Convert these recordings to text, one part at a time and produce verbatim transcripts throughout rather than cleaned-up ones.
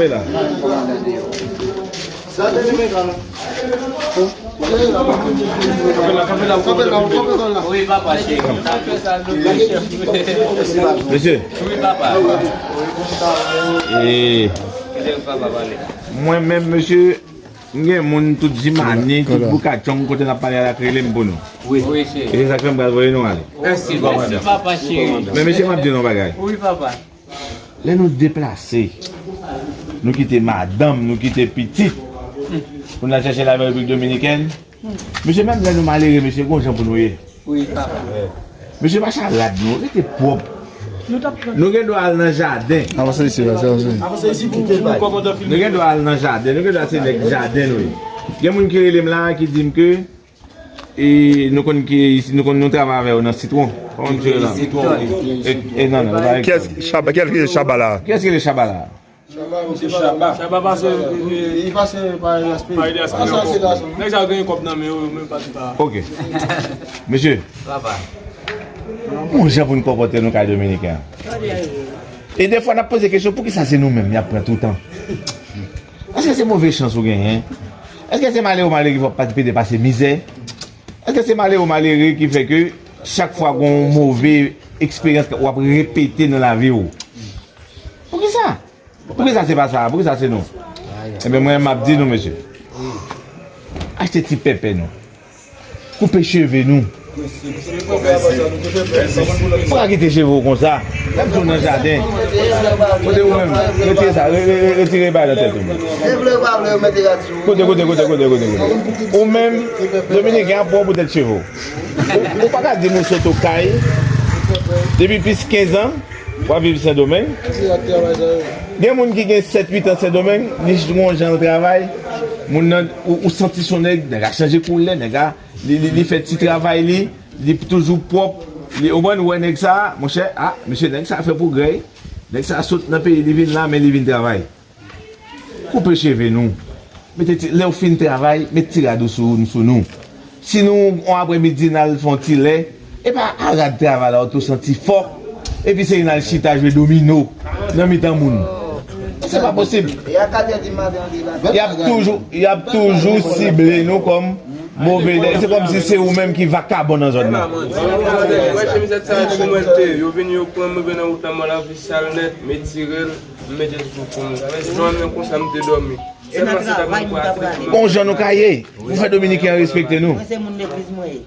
Kanpe la. Kanpe la, kanpe la, kanpe la. Wi, papa cheri. Mesye. Wi, papa. E, papa pale. Mwen menm, mesye, m gen moun tout Jimani, tout Boukatchong, kote n ap pale a la, k rele m pou nou. Wi, cheri. E se sa k fè m pral voye nou ale. Mèsi, papa. Mèsi, papa cheri. Men mesye, m ap di nou yon bagay. Wi, papa. Lè nou deplase, nou kite madanm, nou kite pitit, pou n al chèche lavi an Repiblik Dominikèn. Mesye, menm lè nou malere, mesye, gon jan pou nou ye. Wi, papa. Mesye, pa charad nou, rete pwòp. Nou gen dwa al nan jaden. Avanse isi la, se avanse. Nou gen dwa al nan jaden, nou gen dwa se nèg jaden nou ye. Gen moun ki rele m la, ki di m ke E nou konn ki, nou konn nou travay avè yo nan Sitwon. Kòman misye rele la? Sitwon, wi. E, e non, non, li pa Kiyès Shabba, kiyès ki Shabba la? Kiyès ki rele Shabba la? Shabba, misye Shabba. Shabba pase, e, e, li pase pa L S P. Pa L S P. Nèg sa yo genyen kòb nan men yo, yo menm pati pa. Ok. Mesye. Papa. Bon jan pou n konpòte nou kay Dominiken an. E defwa n ap poze kesyon, poukisa se nou menm y ap pran toutan? Èske se move chans ou genyen? Èske se malere ou malere ki fè w pa pede pase mizè? Èske se malere ou malere ki fè ke chak fwa gon move eksperyans w ap repete nan lavi w? Poukisa? Poukisa se pa sa? Poukisa se nou? Ebyen, mwen, m ap di nou, mesye. Achte ti pèpè nou. Koupe cheve nou. Ou pa kite cheve w konsa. Lè m di w nan jaden. Kote ou menm? Retire sa. Re-, re-, re-, retire bagay nan tèt ou menm. Kote, kote, kote, kote, kote, kote? Ou menm, Dominiken ap pran w pou tèt cheve w. Ou, ou pa ka di m ou sot okay depi plis kenz an. W ap viv Sendomeng? Gen moun ki gen sèt, uit an Sendomeng, li jwenn yon jan l travay, moun nan, ou, ou santi se yon nèg, nèg a chanje koulè, nèg a, li, li, li fè ti travay li, li toujou pwòp, li, ou konprann, ou wè nèg sa, monchè, a, mesye, nèg sa fè pwogrè, nèg sa sot nan peyi, li vin la, men li vin travay. Koupe cheve nou. Mete ti, lè w fin travay, met ti rad ou sou, sou nou. Si nou, on aprèmidi, n al fè on ti lè, e pa a rad travay la, ou tou santi fò. Epi se vin al chita jwe domino nan mitan moun. Se pa posib. Y ap toujou, y ap toujou sible nou kòm move nèg. Se kòmsi se ou menm ki vakabon nan zòn nan. Wè chemizèt sa sou mwen l te. Yo vin, yo pran m, rive nan wout la, mwen lavi sal nèt, m etire l. M mete sou kou m. Jan m konsa m te dòmi. Sèlman se ta pou m pran ateliye. Bon jan nou ka ye. Pou fè Dominiken an respekte nou. Mwen se moun legliz mwen ye.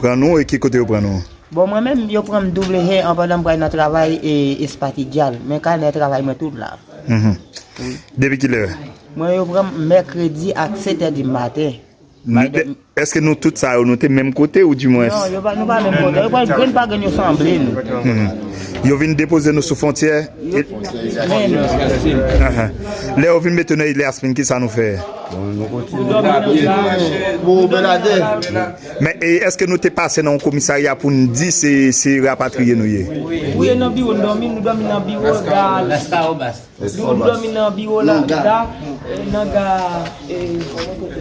Pran nou e ki kote yo pran nou? Bon, mwen menm, yo pran m double he an pandan m pral nan travay e espatidyal. Men kanè travay mwen tout la. Mhm. Depi kilè? Mwen, yo pran m mèkredi ak sèt è di maten. Èske nou tout sa yo, nou te menm kote ou di mwens? Non, yo pa, nou pa menm kote. Yo pral grenn pa grenn, yo sanble nou. Mhm. Yo vin depoze nou sou fwontyè? Yo, men nou. Ahan. Lè yo vin mete nou nan Ile Yasmin, kisa nou fè? Nou dòmi nan biwo. Men, e, èske nou te pase nan yon komisarya pou n di se, se rapatriye nou ye? Wi, e nan biwo n dòmi, nou dòmi nan biwo, Wi, nou dòmi nan biwo la, ga, e, nan ga, e,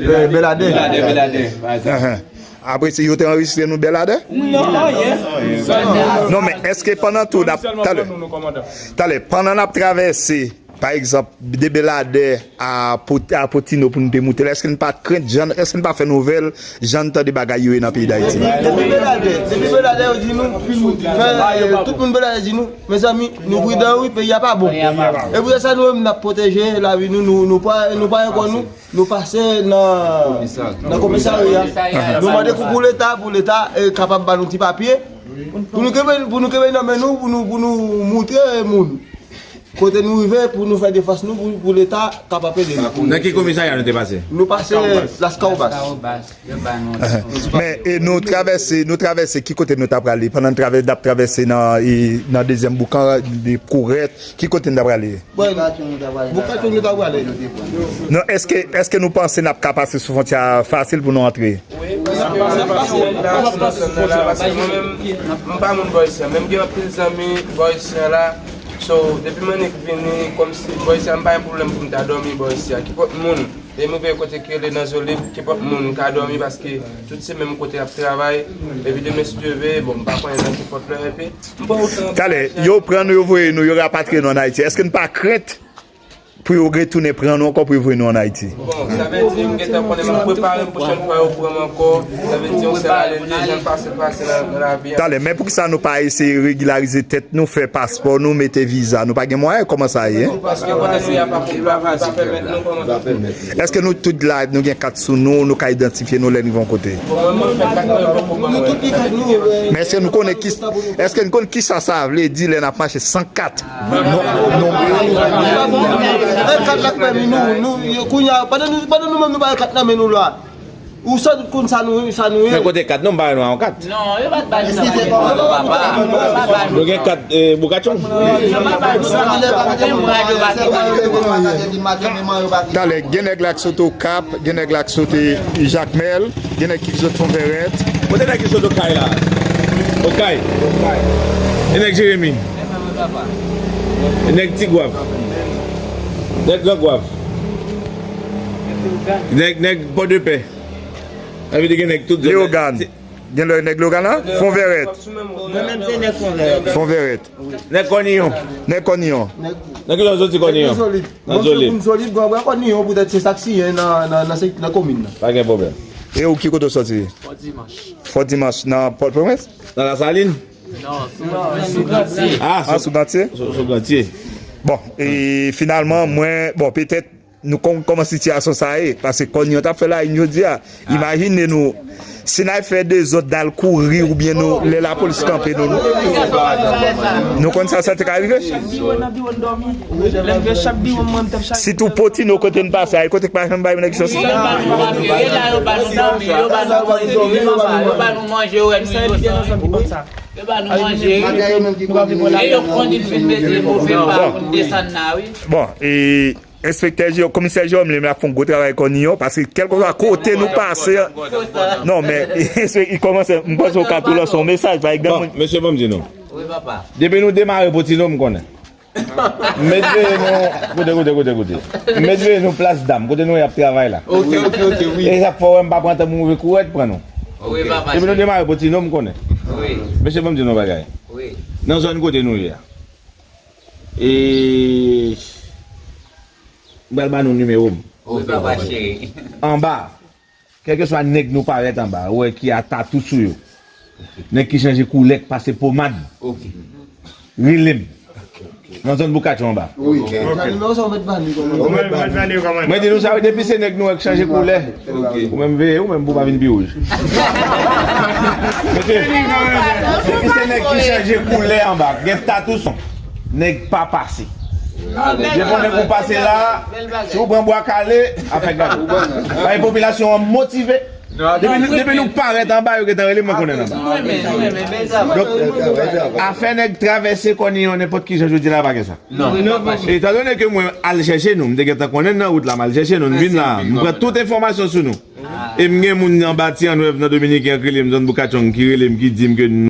Be-, Beladè. Beladè, Beladè, pa egzanp. Ahan. Apre, se yo te anrejistre nou Beladè? Non, yes. Non, men èske pandan tou n ap, talè, talè, pandan n ap travèse, pa egzanp, de Beladè a Pot-, a Potino pou nou te moute la, èske n pa t krent jan, èske n pa fè nouvèl jan n tande bagay yo ye nan peyi Dayiti? Depi Beladè, depi Beladè yo di nou, fè, tout moun Beladè di nou, mezanmi, nou pridan wi, peyi a pa bon. E poutèt sa nou menm n ap pwoteje lavi nou, nou, nou pa, nou pa yon kò nou, nou pase nan, nan komisarya. Nou mande koukou Leta pou Leta, eh, kapab ba nou ti papye. Pou nou kenbe, pou nou kenbe nan men nou, pou nou, pou nou moutre moun. Kote nou rive pou nou fè defans nou, pou, pou Leta kapab ede nou. Nan ki komisarya nou te pase? Nou pase Las Caobas. Las Caobas, yo ba nou. Men, e nou travèse, nou travèse, ki kote nou ta prale? Pandan n travè-, n ap travèse nan, e, nan dezyèm boukan, de Korèt, ki kote n ta prale? Bon, Boukatyong nou ta prale. Non, èske, èske nou panse n ap ka pase sou fwontyè a fasil pou nou antre? Wi, paske m ap pase nan zòn nan la, paske mwen menm, m pa moun bò isi a, men m gen anpil zanmi bò isi a la. So, depi m annik vini, kòmsi bò isi a, m pa gen pwoblèm pou m ta dòmi bò isi a. Kenpòt moun, e m rive kote ki rele nan Zolib, kenpòt moun m ka dòmi, paske tout se menm kote y ap travay. Epi demen, si Dye vle, bon, m pa konnen nan kenpòt lè, epi m pa otan. Talè, yo pran nou, yo voye nou, yo rapatriye nou ann Ayiti. Èske n pa krent? Pou yo retounen pran nou ankò pou yo voye nou ann Ayiti. Bon, sa vle di, m gentan konnen m ap prepare m pwochèn fwa yo pran m ankò. Sa vle di, yon sèl ale m deja m pase, pase nan, nan lavi a. Talè, men poukisa nou pa eseye regilarize tèt nou, fè paspò nou, mete viza? Nou pa gen mwayen, kòman sa ye? Paske kote nou ye a pa, pa, pa, pa pèmèt nou kòman. Èske nou tout la, nou gen kat sou nou, nou ka idantifye nou lè n rive yon kote? Bon, mwen, mwen fè kat mwen, yo poko ban mwen. Men èske nou konnen ki, èske nou konn kisa sa vle di lè n ap mache san kat? Non, non. Bay kat la k pèmi nou, nou, kounye a, pandan nou, pandan nou menm nou bay kat nan men nou la. Ou sandout konn sa nou, sa nou ye. Men kote kat nou, m pa wè nou an kat. Non, yo pa t ba nou nan men nou, papa. Nou gen kat, eh, Bukatchong. Yo pa ba nou nan men nou. Talè, gen nèg la k sot Okap, gen nèg la k sot Jakmèl, gen nèg ki sot Fonvèrèt. Kote nèg ki sot Okay la? Okay. E nèg Jeremi. E nèg Tigwav. Nèg Grangwav. Nèg, nèg Pòdepè. Sa vle di gen nèg tout zòn. Leyogàn. Gen lè nèg Leyogàn la? Fonvèrèt. Mwen menm se nèg Fonvèrèt. Fonvèrèt. Nèg Kòniyon. Nèg Kòniyon. Nèg ki soti Kòniyon? Nan Zolib. Mwen se moun Zolib, grann mwen Kòniyon poutèt se sa k siyen nan, nan, nan, nan komin nan. Pa gen pwoblèm. E ou ki kote w soti? Fò Dimanch. Fò Dimanch nan Pòtoprens? Nan Lasalin? Non, sou, sou Gantye. Ah, sou Gantye? Sou, sou Gantye. Bon, e finalman, mwen, bon, petèt, nou konn kòman sitiyasyon sa ye, paske Kòniyon t ap fè layin jodi a. Imajine nou, si n al fè dezòd, n al kouri, oubyen nou, lè lapolis kanpe nou, nou, nou konn sa, sa te ka rive? Sitou Potino kote n pase a, kote k pa janm bay nèg chans. Yo ba nou dòmi, yo ba nou dòmi, yo ba nou manje, yo ba nou manje, yo ba nou manje, wi. E yo konn vin mete move pa pou n desann la, wi. Bon, e Enspektè Jewòm, Komisè Jewòm li menm ap fè yon gwo travay Kòniyon, paske kèlkeswa kote nou pase, non, men, li kòmanse, m panse w ka tou lanse yon mesaj, pa egzanp. Bon, mesye, ban m di nou. Wi, papa. Depi nou demare Potino, m konnen. M met veye nou, koute, koute, koute, koute. M met veye nou Plas Dam, kote nou y ap travay la. Ok, ok, ok, wi. E sa k fè w wè m pa pran tan pou move kourèt pran nou. Wi, papa. Depi nou demare Potino, m konnen. Wi. Mesye, ban m di nou yon bagay. Wi. Nan zòn kote nou ye a. E m pral ba nou nimewo m. Wi, papa cheri. Anba, kèlkeswa nèg nou parèt anba, ou wè ki a tatou sou yo. Nèg ki chanje koulè, k pase pomad. Ok. Rele m. Nan zòn Bukatchong anba. Wi. Nan nimewo sa ou mèt ba nou kòman? Ou mèt ba nou. Mwen di nou sa, wi, depi se nèg nou wè k chanje koulè. Ok. Ou menm veye, ou menm pou w pa vin pi wouj. Mesye, depi se nèg ki chanje koulè anba, gen tatou sou, nèg pa pase. Depi yon nèg ou pase la, si w pran bwa kale, afè gade. Bay popilasyon an motive. Depi nou, depi nou parèt anba, yo gentan rele m, mwen konnen anba. Donk, afè nèg travèse Kòniyon nenpòt ki jan jodi la, pa gen sa. Non. Etandone ke mwen al chèche nou, m te gentan konnen n nan wout la, m al chèche nou, n vin la, m pran tout enfòmasyon sou nou. E m gen moun anba Ti Annwèv nan Dominiken an k rele m, zòn Bukatchong, ki rele m, ki di m ke